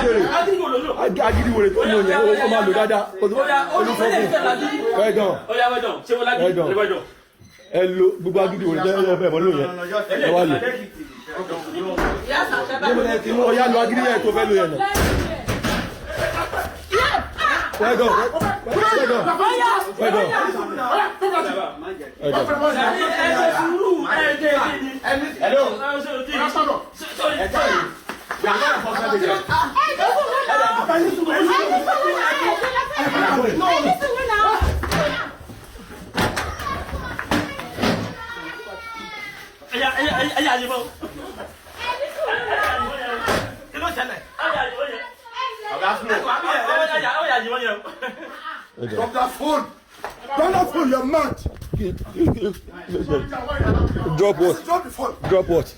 Agídí wèrè tó ń lò yẹn, ó máa lò dáadáa. Olùfọ́fún. Well done. Ó yá, well done. Ṣé wọ́n lágídí? Well done. Well done. Ẹ lo gbogbo agídí wèrè tẹ́ ẹ fẹ́ mọ́ lò yẹn. Ẹ wá lò. Ó yá, lo agídí yẹn tó fẹ́ lò yẹn náà. Well done. Well done. Well done. Well done. Ẹ ṣe sùúrù, ẹ jẹ́ kí ni. Hello. Ẹ ṣe òtí. Stand up. We are not enforcement agent. Ẹyà ẹyà ẹyà àyìnbó. Kí ló ṣẹlẹ̀? Ẹyà àyìnbó yẹn. Ọ̀gá, slow. Ẹyà ẹyà àyìnbó yẹn. Well done. Drop that phone. Drop that phone, you're mad. Drop what? Drop the phone. Drop what?